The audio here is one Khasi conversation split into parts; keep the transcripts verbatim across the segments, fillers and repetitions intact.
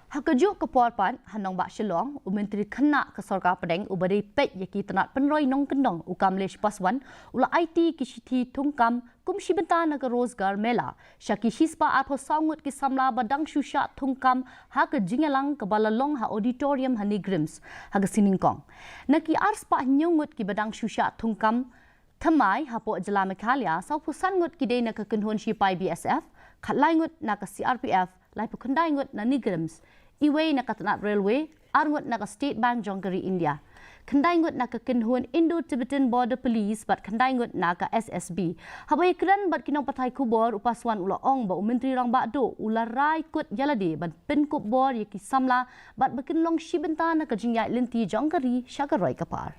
Ha kajuh ka por pat, ha nongbah Shillong, u Myntri Khynnah ka Sorkar Pdeng uba dei peit ïa ki tnat pynroi nongkyndong, u Kamlesh Paswan, u la aiti ki shithi thungkam kum shi bynta na ka Rozgar Mela sha ki shispah arphew saw ngut ki samla ba dang shu shah thungkam ha ka jingïalang kaba la long ha Auditorium ha NEIGRIHMS ha ka sngi Nyngkong. Na ki arspah hynñiew ngut kiba dang shu shah thungkam thymmai hapoh jylla Meghalaya, sawphew san ngut ki dei na ka kynhun shipai B S F, khatlai ngut na ka C R P F, laiphew khyndai ngut na NEIGRIHMS, iwei na ka tnat Railway, ar ngut na ka State Bank jong ka ri India, khyndai ngut na ka kynhun Indo-Tibetan Border Police bad khyndai ngut na ka S S B. Haba ïakren bad ki nongpathai khubor, u Paswan u la ong ba u Myntri Rangbah Duh u la rai kut ïa lade ban pynkup bor ïa ki samla bad ba kin long shi bynta na ka jingïaid lynti jong ka ri sha ka roi ka par.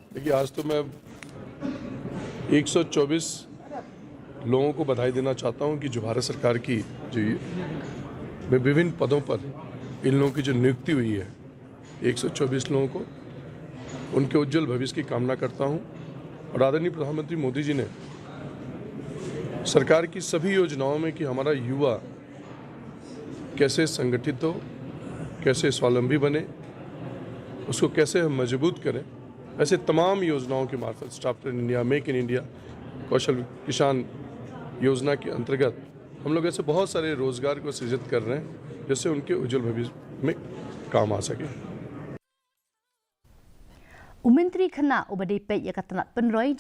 देखिए, आज तो मैं एक सौ चौबीस लोगों को बधाई देना चाहता हूं कि जो भारत सरकार की जो ये, में विभिन्न पदों पर इन लोगों की जो नियुक्ति हुई है, एक सौ चौबीस लोगों को, उनके उज्जवल भविष्य की कामना करता हूं। और आदरणीय प्रधानमंत्री मोदी जी ने सरकार की सभी योजनाओं में कि हमारा युवा कैसे संगठित हो, कैसे स्वावलंबी बने, उसको कैसे हम मजबूत करें, ऐसे तमाम योजनाओं के मार्फत, startup India, make in India, कौशल किसान योजना के अंतर्गत हम लोग ऐसे बहुत सारे रोजगार को सृजित कर रहे हैं, जिससे उनके उज्जवल भविष्य में काम आ सके। U Myntri Khynnah uba dei peit ïa ka tnat pynroi,